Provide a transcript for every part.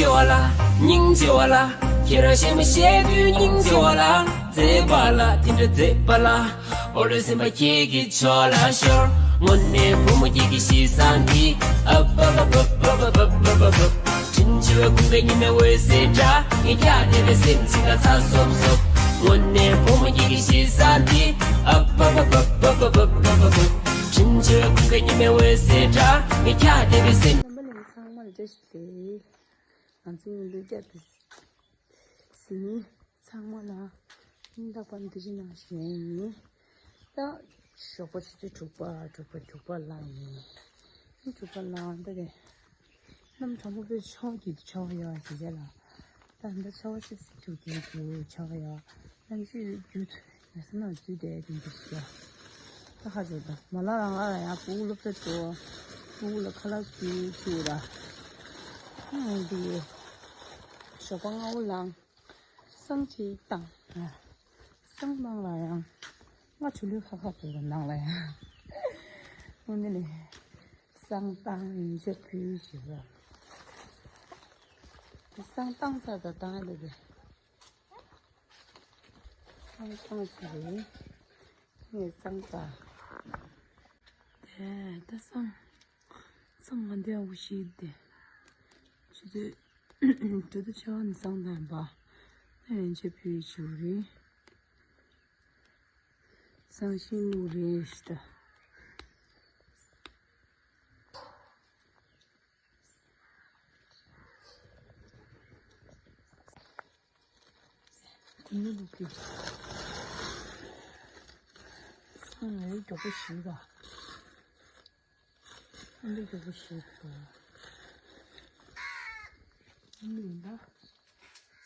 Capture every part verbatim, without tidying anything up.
ཆེ་བ་ལ། སྙིང་རྗེ་བ་ལ། ཁྱེད་རང་གཞས་མ་བཤད་དུས་སྙིང་རྗེ་བ་ལ། མཛེས་པ་ལ་དེ་འདྲ་མཛེས་པ་ལ། འོ་རེ་སེམས་པ་ཁྱེད་ཀྱི་ཕྱོགས་ལ་ཤོར། དངོས་གནས་བུ་མོ་ཁྱེད་ཀྱི་གཤིས་བཟང་འདི། ཨ་བ་བ་བ། བྲིན་ཆེ་བའི་ཁུང་ཁའི་ཉི་མའི་འོད་ཟེར་འདྲ། ངས་ཀྱང་དེ་རེ་སེམས་ཅི་ག་ཚ་སོབ་སོབ། དངོས་གནས་བུ་མོ་ཁྱེད་ཀྱི་གཤིས་བཟང་འདི། ཨ་བ་བ་བ། བྲིན་ཆེ་བའི་ཁུང་ཁའི་ཉི་མའི་འོད་ཟེར་འདྲ། ངས་ཀྱང་དེ་རེ་སེམས། རྣམ་པ་ལྷན་རྒྱས་ཚང་མར་བཀྲ་ཤིས་བདེ་ལེགས། ང་ཚོའི་ལུས་རྒྱ་དེ། ཟིན། ཚང་མ་ལ་སྙིང་ཐག་པ་ནས་ཐུགས་རྗེ་གནང་ཞུ་ཡ་ཡིན། ད་ཞོགས་པ་ཆུ་ཚོད་དྲུག་པ་དྲུག་པ་དྲུག་པ་ལངས་ཡིན། དྲུག་པ་ལངས་ད་རེད། གནམ་གྲང་མོ་དཔེ་ཆར་གྱིས་ཆར་ཡོད་ཟེར་བྱས་ལ། ད་ད་ཆར་པ་ཆིབས་སི་ཐུག་གི་འདུག་ཆར་ཡོད། གནམ་གཤིས་རྒྱུ་ཡ་སེ་ན་འཛུལ་བསྡད་དེ་འདུག་ཟེར། ད་ཧ་ཅང་ད་མ་ལ་རང་ཨ་ལ་ཡང་ཕྲུ་གུ་སློབ་གྲྭ་འགྲོ། ཕྲུ་གུ་ལ་ཁ་ལག་བཟོས་བཅུག་ར། ཨང་འདི། ཞོགས་པ་སྔ་པོ་ལངས། བསང་ཅིག་བཏང་། བསང་བཏང་ལ་ཡང་། ང་ཆུ་ལུད་ཁ་ཁ་བཟོས་པ་ནང་ལ་ཡང་། དངོས་གནས་ལས། བསང་བཏང་ཡིན་ཆ་ཕུལ་ཞིག་ལ། བསང་བཏང་ཚར་དང་བཏང་ཡ་ལས་པས། བསང་བཏང་ཚར་རེད། ངས་བསང་བཏང་། དེ་ད་བསང་། བསང་ང་འདི་ཡག་པོ་ཞིག་དེ། ཆུ་ཚོད། དེ་དུ་ཆ་བ་ནི་བསང་བཏང་ཡིན་པ། ད་ཡན་ཆད་ཕུལ་ཞིག་རེད། བསང་ཤིང་ལུག་རེད་ཤི་ད། དེ་ནི་ལུག་གི། བསང་ལས་མགྱོགས་པོ་ཞིག་ར། ཨ་འདི་མགྱོགས་པོ་ཞིག་འདུག་ཨ་འདི་ཡིན་ད།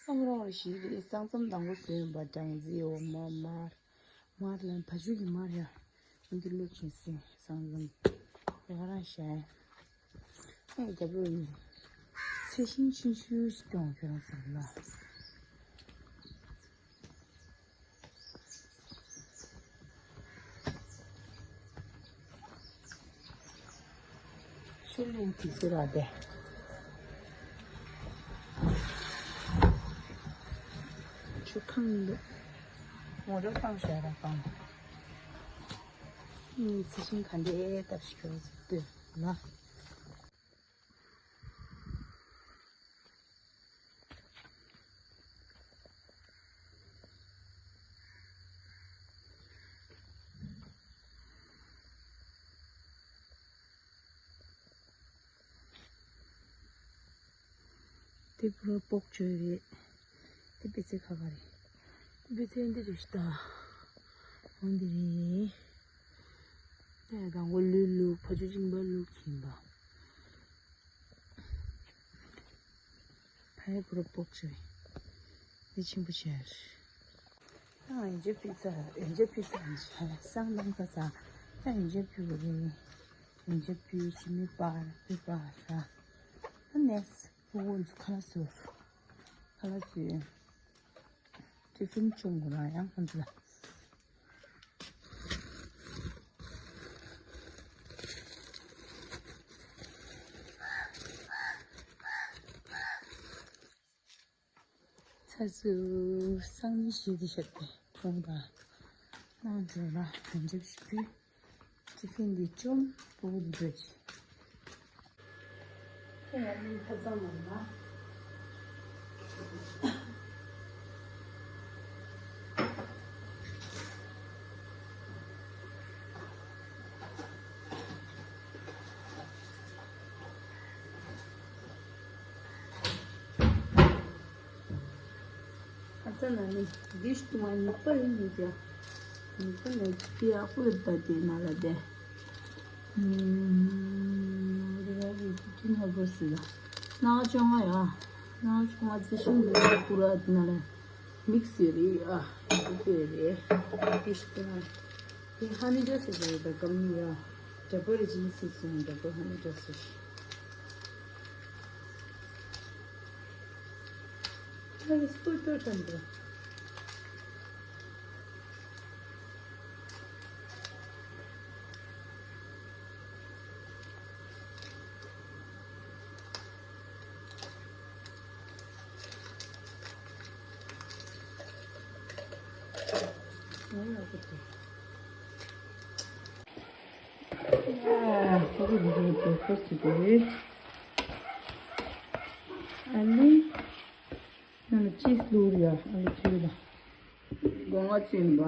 བསང་རོང་རེ་ཞིག་རེད། བསང་མཚམས་དང་པོ་བཟོས་ཡོང་པ་སྦྲང་རྩི་འོ་མ་མར། མར་ལ་བ་ཕྱུགས་ཀྱི་མར་ཡ། འདི་བླུགས་ཤིང་སྲིན་བསང་ལམ། ཡ་རང་ཤ། ཨེ་རྒྱབ་ལོགས་ཡིན། ཚལ་ཤིང་ཆུང་ཆུང་ཞིག་སྟོན་ཁྱོད་རང་ཚོ་ལ། ཆུ་ལེན་དུས་ཚོད་རག་བསྡད། ཆུ་ཁང་འདུག་མོ་ཊ་བཏང་བཞག་ར་བཏང་། ཨུམ། ཚི་ཤིང་ག་འདྲའི་སྟབས་ཤིག་ཁྱོད་ཚོ་ལྟོས་ན། དེ་པུ་ར་པོག་ཅོ་རེད། དེ་པི་ཚེ་ཁ་ཁ་རེད། དེ་པི་ཚེ་འདི་རེད་ཤི་ད། འོ་འདི་རེད། དེ་དང་པོ་ལུས་ལུག་ཕ་ཆུ་གཅིན་པ་ལུག་གིན་པ། ཕ་ཡི་པུ་ར་པོག་ཅོ་རེད། འདི་ཆེན་པོ་ཆེ་རེད། ད་ཡན་ཆད་ཕུལ་ཚར། ཡན་ཆད་ཕུལ་ཚར་ནས་བསང་བཏང་ཚར་ཚར། ད་ཡན་ཆད་ཕུལ་བ་རེད། ཡན་ཆད་ཕུལ་ཕྱི་མི་པར་ཕུལ་པ་ས། ད་ནེགས་ཕྲུ་གུ་ཚོ་ཁ་ལག་བཟོ། ཁ་ལག་བཟོས། ཏི་ཕིན་བཅུག་དགོས་ར་ཡང་ཁོང་ཚོ་ལ། ཚ་སུ་སང་ཉིན་ཞིག་གི་ཞབས་ཏེ་ཁོང་པ་ནང་འགྲོ་ལ་ཡོན་ཆབ་ཞིག་ཕུལ། ཅི་ཕིན་འདི་བཅོམ་པོ་འདི་འགྲོ་ཅི། ཁྱེད་ཡང་མིན་ཁ་ཚང་མ་ན། ཨ་ཙ་ན་ནི་འདི་ཞིག་ཏུ་མ་ཉིད་པ་ཡིན་ནི་ཀྱང་། ཉིད་པ་ལ་ཅི་ཡག་པོ་ཡོད་ད་དེ་ན་ལ་དེ། ཨུམ། རེ་བ་རེ་ཅི་ཅི་ན་བོ་སི་ལ། ན་ཅོ་ང་ཡ། ན་ཅོ་ང་ཙི་ཤིང་འདི་ཀུ་ར་དེ་ན་ལ། མིག་སི་རེད་ཨ། འདི་དེ་རེད། འདི་ཞིག་ཏུ་མ། དེ་ཧ་ནི་ཇོ་སི་རེད་ད་གམ་ཡ། ཇ་པོ་རི་ཇིན་སི་སུང་ཇ་པོ་ཧ་ནི་ཇོ་སི། ཨ་ནི་སུ་ཏོ་ཐན་ཏོ། ཡ། ཁོ་གི་འདི་འདྲ་འདི་འདྲ་ཞིག་རེད། ཨ་ནི། ང་ལ་ཅིས་བླུགས་ཡ། ཨ་ལི་ཚོས་ལ། སྒོ་ང་ཚོས་ལ།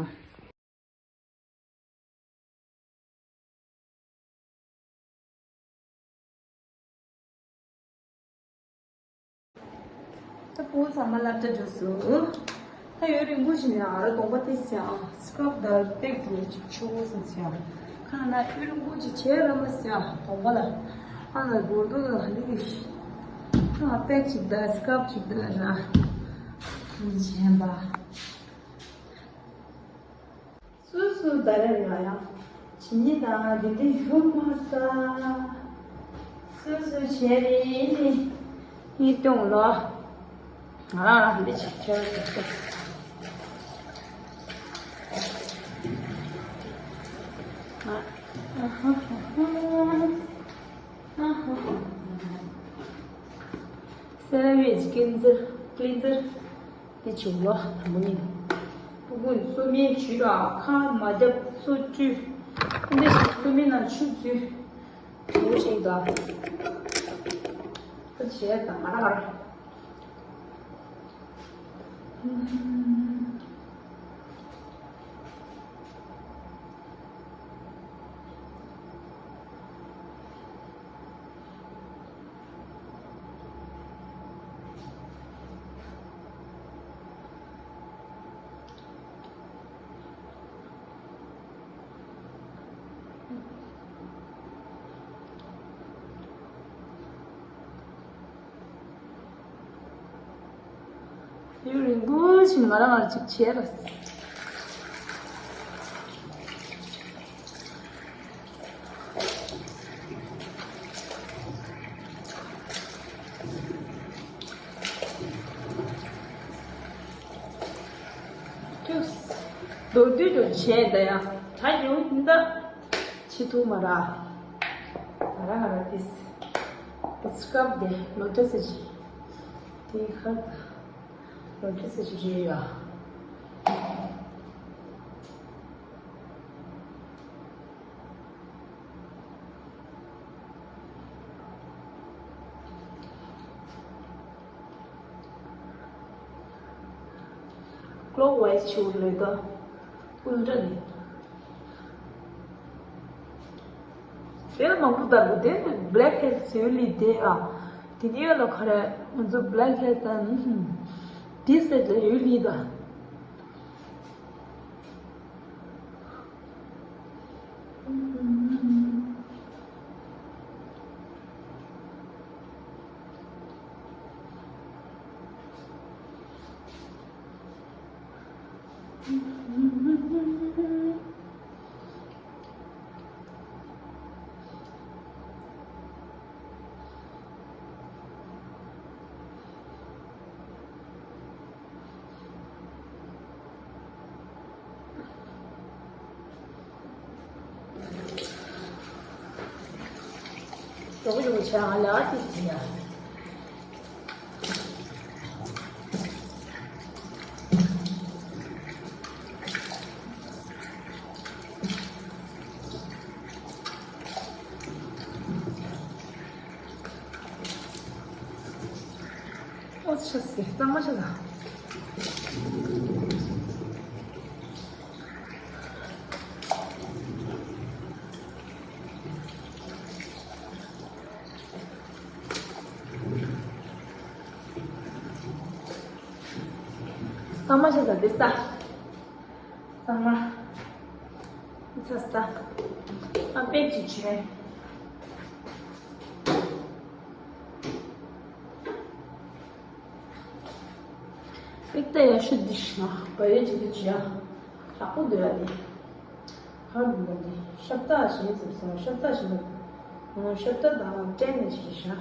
ད་བུ་ཚང་མ་སློབ་གྲྭ་འགྲོ་སོང་། ད་ཡུན་རིང་པོ་ཞིག་ནས་ཨ་ར་གདོང་པ་དེ་སྲ། སི་ཀབ་དང་པེག་དེ་ཅིག་ཆུ་བོ་སོང་ཟེར། ཁ་ན་ཡུན་རིང་པོ་ཅིག་བྱས་ར་མ་ཟེར་གདོང་པ་ལ། ཨ་ན་སྒོར་རྡོ་ལ་ཧ་ལི་གི་ཤི། ཨ་པེག་ཅིག་དང་སི་ཀབ་ཅིག་དང་ར། བྱས་པ། སུ་སུ་ད་རེས་ང་ཡང་ཇི་ནི་དང་དེ་འདྲ་ཡོད་མ་ས། སུ་སུ་བྱས་རེད་ནི་ཡིད་གཏོང་ལོ། ང་རང་རང་འདི་ཆགས་ཆེ་བ་ཆགས་ཆེ། ཨ་ཧ་ཧ་ཧ། ཨ་ཧ་ཧ་ཧ། སེ་ར་བྷིཇ་ཀི་ལིན་ཛར། ཀི་ལིན་ཛར། དེ་བྱུང་ལོ་དང་པོ་ཉིད། ཕྲུ་གུ་སོ་མའི་བྱུས་ར་ཁ་མ་རྒྱབ་སོ་བཀྲུས། འདི་ཞིག་སོ་མའི་ནང་ཆུ་བཙོས། དེ་བྱས་ད། ཁ་བྱས་ད་ང་ར་ང་ར། ཡུན་རིང་པོ་ཞིག་ང་རང་ང་རང་ཅིག་བྱས་ལ། ཁྱོད་མདོར་བསྡུས་ཀྱང་བྱས་ད་ཡང་ད་ཡང་འདི་འདྲ་བྱེད་ཐུབ་མ་ར། ང་རང་ང་རང་དེ་སི་ཀབ་དེ་ལོ་ཏོག་ཙམ་ཞིག་དེ་ཁར་ད་ལོ་ཏོག་ཙམ་ཞིག་རེད་ཡ། ཀློག་ཝའི་སི་ཆུ་ལོས་ཀ་ཨུལ་ཊ་ནི། དེ་ལ་མང་པོ་ལྟར་དེ་བྷི་ལེག་ཧེ་ཌི་ཡོད་ལི་དེ་ཨ། དེ་ནས་ལ་ཁ་ར་ང་ཚོ་བྷི་ལེག་ཧེ་ཌི་དང་དེ་སེ་ལ་ཡོད་ལི་ད། ཡོག་ཡོག་བྱས་ང་ལ་ཨ་ཏི་ཟིན་ཡ། ཨོ་ཆ་སི་གཙང་མ་ཆ་ལ། གཙང་མ་ཆ་ས་འདི་ས། གཙང་མ། ཚ་ས། ཨ་པེ་ཅི་ཆེ། པིག་ཏ་ཡ་ཤུ་དི་ཤ་བ་ཡོད་ཅི་དི་ཅི་ཡ། ལྷག་པོ་འདི་ཡ་དི། ཧ་འདི་ཡ་དི། ཤབ་ཏ་ཞིག་ཟེར་སོང་ཤབ་ཏ་ཞིག་ལ། ཤབ་ཏ་དང་ཏྲེན་ནི་ཞིག་ཤ།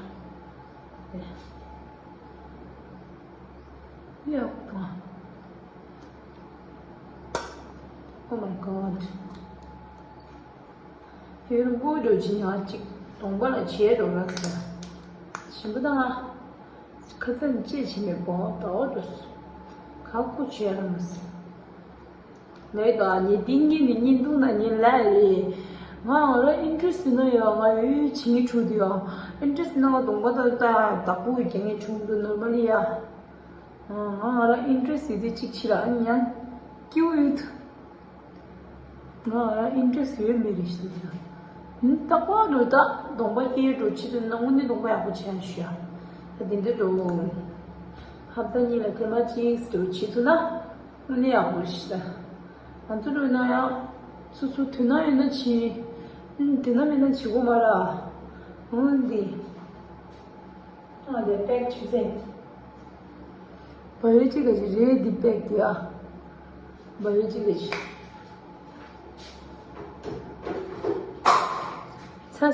ཡག་པོ། Oh my god. ཡུན་རིང་པོ་འགྲོ་བྱིན་ཡང་གཅིག་གདོང་པ་ལ་བྱས་འགྲོ་ར་ཟེར། ཞིམ་པོ་དང་ང་། ཁ་ཚ་ནི་ཅེས་བྱིན་པའི་སྒོ་ཟླ་བ་འགྲོ་སོང་། ཁ་ཁུ་བྱས་ར་མ་ཟེར། ངས་ད་ཉེ་དིང་ངས་ནི་བརྙན་ཐུང་ན་ཉན་ལ་རེད། ང་ང་ར་ཨིན་ཊི་རེ་སི་ཡོད་ན་ཡང་ང་ཡོད་ཡོད་བྱེད་ངེས་བྱུང་དུ་ཡང་ཨིན་ཊི་རེ་སི་ན་ང་གདོང་པ་ད་ད་བདག་པོ་གི་རྒྱ་ངས་བྱུང་དུ་ནོར་མ་ལི་ཡ། ང་ང་ར་ཨིན་ཊི་རེ་སི་ཡོད་དེ་གཅིག་ཕྱི་ལ་ཨ་ནི་ཡང་སྐྱིད་པོ་ཡོད། ང་ང་ར་ཨིན་ཊི་རེ་སི་ཡོད་མེད་རེད་ཤི་དུ་ཡང་། ཡིན་རྟག་པར་འགྲོ་ད་གདོང་པ་སྐྱེ་འགྲོ་བྱེད་དུ་ན་དངོས་གནས་གདོང་པ་ཡག་པོ་བྱེད་ཡང་ཞུ་ཡ། ད་དེ་འདྲ་འགྲོ། ཧབ་ད་གཉིས་ལ་ཐེངས་མ་གཅིག་འགྲོ་བྱེད་ཐུབ་ན། དངོས་གནས་ཡག་པོ་རེད་ཤི་ད། ང་ཚོ་འགྲོ་ན་ཡང་། སོ་སོ་དོན་དག་ཡོད་ན་བྱེད། ཨུམ་དོན་དག་མེད་ན་བྱེད་དགོས་མ་ར། འོན་ཏེ། ཨ་ལས་པེག་ཆུ་ཚན། བ་ཡོད་ཅིག་ག་ཅི་རེད་འདི་པེག་དེ་ཨ། བ་ཡོད་ཅིག་ག་ཅི། ཚ།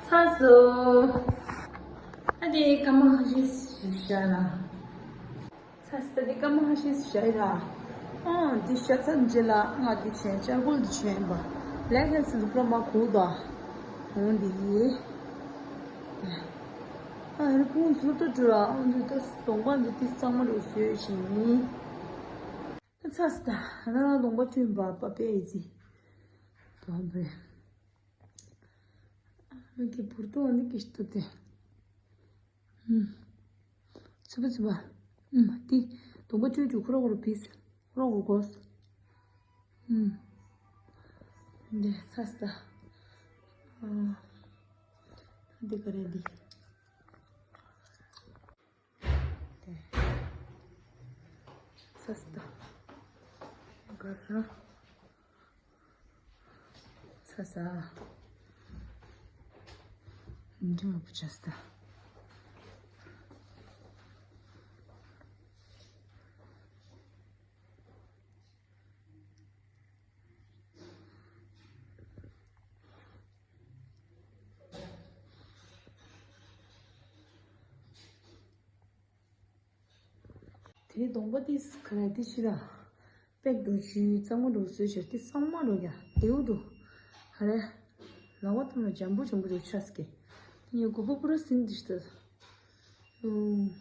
ཚ་སོ། ཨ་དེ་སྐར་མ་ཁ་ཤས་ཤར་ལ། ཚ་སོ་ད་དེ་སྐར་མ་ཁ་ཤས་ཤར་ལ། ཨང་དེ་ཤར་ཚར་རྗེས་ལ་ང་དེ་བྱས་ཅར་ཀོལ་དེ་བྱས་པ། ལས་ཀ་སི་ཟུག་ར་མ་གོ་ད། འོང་དེ་ཡིན། ཨ་རི་ཕུང་ཚུར་ཏུ་འགྲོ་ར་འོང་དེ་ད་གདོང་པ་འདི་དེ་གཙང་མ་རུ་བཟོས་ཤིང་ཡིན། ཚ་སོ་ད་ང་རང་གདོང་པ་བསྐྲུན་པ་པ་པའི་ཡིན་ཚེ། དོན་པས། ཨ་མི་གི་བུར་ཏོ་འདི་ཀི་ཤི་ཏོ་ཏེ། ཨུམ། ཚུ་བ་ཚུ་བ། ཨུམ། ཏི། དུང་པ་ཅུ་ཅུ་ཁོ་རོ་ཁོ་རོ་ཕིས། ཁོ་རོ་ཁོ་རོ་གོས། ཨུམ། འདི་ཚ་སྟ། ཨ། འདི་ག་རེ་འདི། འདི། ཚ་སྟ། ག་རེ། ཚ་ས། འདི་མ་བུ་ཆ་ས། དེའི་གདོང་པ་དེ་ག་རེ་དེ་ཕྱི་ལ། པེག་འགྲོ་ཞུས་གཙང་མ་འགྲོ་བཟོས་ཤར་དེ་གཙང་མ་འགྲོ་ཡ་དེའུ་འདུག་ག་རེ། ལ་བ་ཐང་ལ་འཇམ་པོ་འཇམ་པོ་འགྲོ་ཆ་སྐྱེ། ངའི་མགོ་པ་པུ་ར་སིན་དི་ཤི་ད། ཨུམ།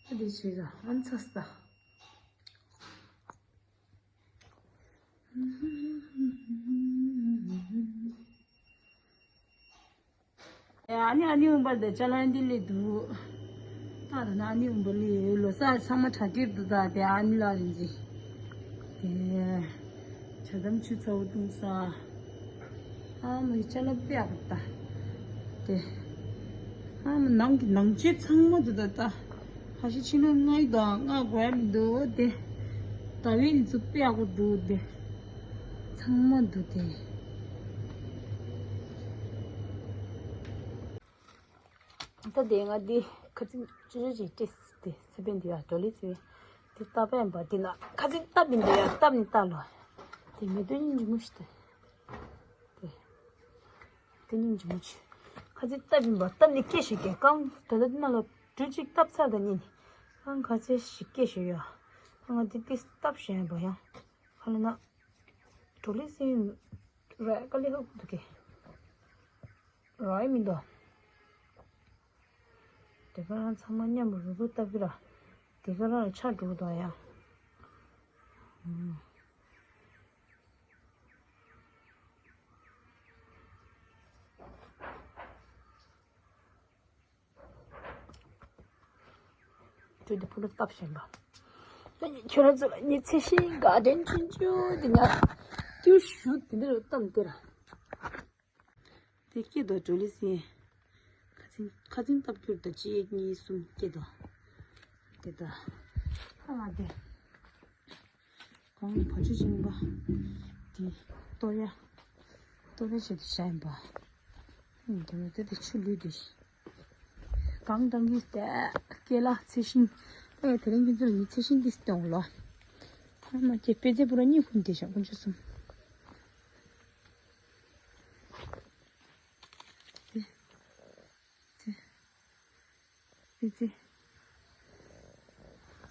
ཨ་དེ་བྱས་ཀ་ཨན་ཚ་སྟ། ཨ་ནི་ཨ་ནི་འུམ་པར་དེ་ཅ་ལག་འདི་ལས་འདུག་ད་ད་ན་ཨ་ནི་འུམ་པར་ལས་ལོ་གསར་ཚང་མ་གྲ་སྒྲིག་འདུག་ད་དེ་ཨ་ནི་ལ་རིན་ཅི། དེ་ཇ་དམ་ཆུ་ཚ་བོ་བཏུང་ས། ཨ་མའི་ཅ་ལག་དཔེ་ཡག་པོ་ད། དེ། ཨ་མ་ནང་གི་ནང་ཆས་ཚང་མ་འདུག་ད་ད། ཁ་ཤས་ཕྱི་ལོགས་ལྔ་ཡི་དང་ལྔ་དགོས་ཡ་མི་འདུག་དེ། ད་བའི་ནི་ཚུ་དཔེ་ཡག་པོ་འདུག་དེ། ཚང་མ་འདུག་དེ། ད་དེ་ང་འདི་ཁ་ཚིག་ཅུ་ཅུ་ཅིག་སྤྲད་དེ་སི་པན་འདི་ཡ་ཏོ་ལི་སི་པན་འདི་ཏ་པན་པ་འདི་ན་ཁ་ཚིག་སྟབས་མི་འདུག་ཡ་སྟབས་ནི་ཏ་ལོ། དེ་མེ་ཏོ་སྙིང་རྗེ་མོ་ཞིག་ཏུ། དེ་དེ་སྙིང་རྗེ་མོ་ཆེ། ཁ་ཚིག་སྟབས་མི་འདུག་སྟབས་ནི་སྐད་ཞིག་གེ་རྐང་ད་ལྟ་འདི་ན་ལོ་འབྲུ་གཅིག་སྟབས་ཚར་ད་ཉིན་ནི་རྐང་ཁ་ཚིག་ཞིག་སྐད་ཞིག་ཡོད། ང་འདི་ཏི་སྟབས་ཞན་པ་ཡང་ཁ་ལ་ན་ཏོ་ལི་སི་པན་ར་ཀ་ལི་ཧོ་འདུག་གེ་ར་ཡ་མི་འདུག་དེ་ག་རང་ཚང་མ་མཉམ་རུ་རུ་ལྟ་བུ་ར། དེ་ག་རང་ཆ་འགྲོ་དང་ཡ། དུས་དེ་ཕུ་ལ་སྟབས་ཞན་པ། ཁྱོད་རང་ཚོ་ལ་ཉི་ཚེ་ཤིང་ག་དྲན་ཆུན་ཆུ་དེ་ཉག་ཏུ་ཞུ་དེ་འདྲ་རུ་གཏམ་དེ་ར། དེ་སྐྱེ་དོ་ཏྲོ་ལི་སི། ཁ་ཚིན་ཁ་ཚིན་སྟབས་འགྱུར་དང་གཅིག་གཉིས་གསུམ་སྐྱེ་དོ། དེ་ད། ཨ་མ་དེ། གང་བ་ཆུ་ཆེན་པ། དེ། ལྟོ་ཡ། ལྟོ་ཡ་བྱེད་དུ་བྱ་ཡིན་པ། ཨུམ་དེ་མ་དེ་དེ་ཆུ་ལུད་དེ། གང་དང་གི་དེ། སྐེ་ལ་ཚེ་ཤིང་། ཨེ་དེ་རིང་གི་ཚུལ་ནི་ཚེ་ཤིང་དེ་སྟོང་ལོ། ཨ་མ་ཁྱེད་དཔེ་ཚེ་པུ་ར་གཉིས་ཁུན་དེ་བཞག་ཀུན་ཆུ་གསུམ། ཙི། ཙི། ཙི།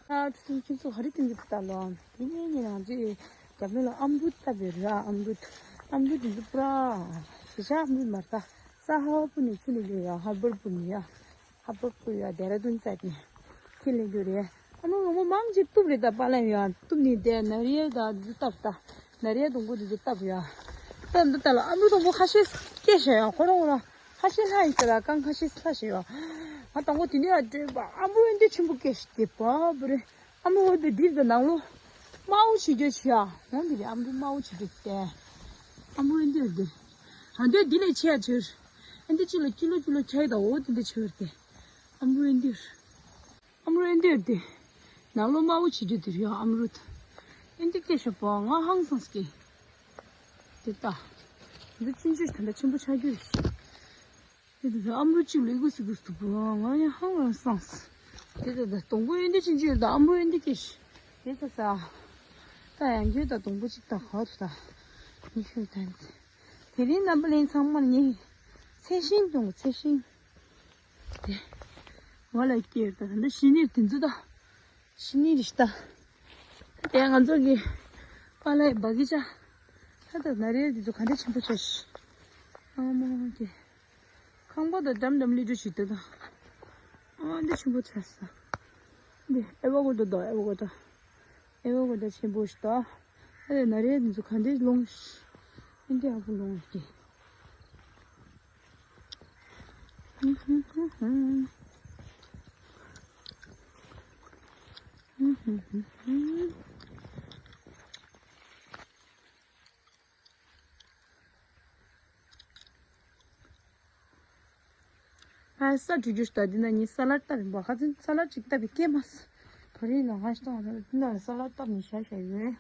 ཨ་ཙི་ཙི་ཙི་ཧ་རི་ཏིང་གི་ཏ་ལོ། དེ་ནས་ཉིན་རང་ཚོས་རྒྱབ་ལོ་ལ་ཨམ་བུ་ཏ་བེ་ར་ཨམ་བུ། ཨམ་བུ་དེ་ཚོ་པུ་ར། ཤི་ཤ་ཨམ་བུ་མར་ཏ། ས་ཧ་བ་པུ་ནས་ཁྱི་ལས་རྒྱུ་ཡ་ཧར་པར་པུ་ནས་ཡ། ཧར་པར་པུ་ཡ་ཌེ་ར་ཌུན་སའིཌ་ནས་ཁྱི་ལས་རྒྱུ་རེད། ཨ་ནུ་ངོ་མ་མང་ཅིག་གཏུབ་རེད། ད་པ་ལ་ཡ་གཏུབ་ནས་དེ་ན་རི་ཡ་ད་འཛུ་སྟབས་ད། ན་རི་ཡ་དུང་གོ་དེ་འཛུ་སྟབས་ཡ། ད་འདི་ད་ལ་ཨ་ནུ་དུང་གོ་ཁ་ཤས་སྐྱེས་ཤ་ཡ་ཁོ་རང་ལ་ཁ་ཤས་ལྷ་ཡིན་ས་ལ་རྐང་ཁ་ཤས་ལྷ་ཤ་ཡ། ང་དང་གོ་དེ་ནས་ཡ་བྲོས་པ་ཨ་འབུ་ཨེ་འདི་ཆེན་པོ་སྐྱེས་ཤ་དེ་པ་བུ་རེད། ཨ་མོ་འོ་དེ་འདིར་དུ་ནང་ལོ། དམར་པོ་བྱེད་རྒྱུ་བྱེད་ཡ། འོ་འདི་རེད། ཨ་མོ་དམར་པོ་བྱེད་རྒྱུ་དེ། ཨ་མོ་འོ་འདིར་དེ། ཨ་འདི་འདི་ལས་ཆེ་ཡ་ཆེར། ཨ་འདི་གཅིག་ལ་ཀི་ལོ་ཀི་ལོ་ཁྱེར་ད་འོ་དེ་འདི་ཆེ་བར་དེ། ཨ་མོ་འོ་འདིར། ཨ་མོ་འོ་འདིར་དེ། ནང་ལོ་དམར་པོ་བྱེད་རྒྱུ་དེ་རེད་ཡ། ཨ་མོ་རུ། ཨ་འདི་སྐད་ཤོད་པ་ང་ཧང་སངས་ཀྱི། དེ་ལྟ། འདི་ཆུང་ཆུང་ད་ལྟ་ཆེན་པོ་ཆགས་རྒྱུ་རེད། དེ་དེ་ཨ་མོ་གཅིག་ལས་གུ་སི་གུ་སི་དུ་བུ་ང་ཡང་ཧང་ལ་སངས། དེ་དེ་དེ་དུང་གོ་ཨེ་འདི་ཆུང་ཆུང་ད་ཨ་མོ་ཨེ་འདི་སྐྱེས། དེ་ད་ས། ད་ཡང་རྒྱུ་ད་དུང་གོ་གཅིག་ད་ག་དུ་ད། ཉི་ཤུ་ད། དེ་རིང་རྣམ་པ་ལེན་ཚང་མར་ཉེ། ཚེ་ཤིང་དུང་གོ་ཚེ་ཤིང་། དེ། ང་ལ་སྐྱེས་ད་ད་ཤི་ནི་དེ་ཚོ་ད། ཤི་ནི་རི་ཤི་ད། དེ་ང་ཚོ་གི་པཱ་ལའི་བ་གི་ཅ། ད་ད་ན་རེ་དེ་ཚོ་ག་འདྲ་ཆེན་པོ་ཆགས་ཤི། ཨ་མ་གི། ཁང་པ་དང་འགྲམ་འགྲམ་ལི་འགྲོ་ཞིག་དེ་དང་། ཨ་འདི་ཆེན་པོ་ཆགས་ས། འདི་ཨེ་བ་གོ་ཏོ་དང་ཨེ་བ་གོ་ཏོ། ཨེ་བ་གོ་ཏོ་ཆེན་པོ་ཞིག་དང་། ཨ་ལས་ན་རེ་འདི་ཚོ་ག་འདྲས་ལོང་ཞིག་ཨ་འདི་ཨ་ཁུ་ལོང་ཞིག་ཨ་ས་བྲུ་རྒྱུ་ཞིག་ད་འདི་ན་ཉི་ས་ལ་ལྟ་བའི་བ་ཁ་ཚིན་ས་ལ་ཅིག་ལྟ་བའི་སྐྱེས་མ་སོང་། ད་རེས་ན་ཧ་ཤི་ཏང་འདི་ན་ས་ལ་ལྟ་ནི་ཤ་ཤ་ཡོད།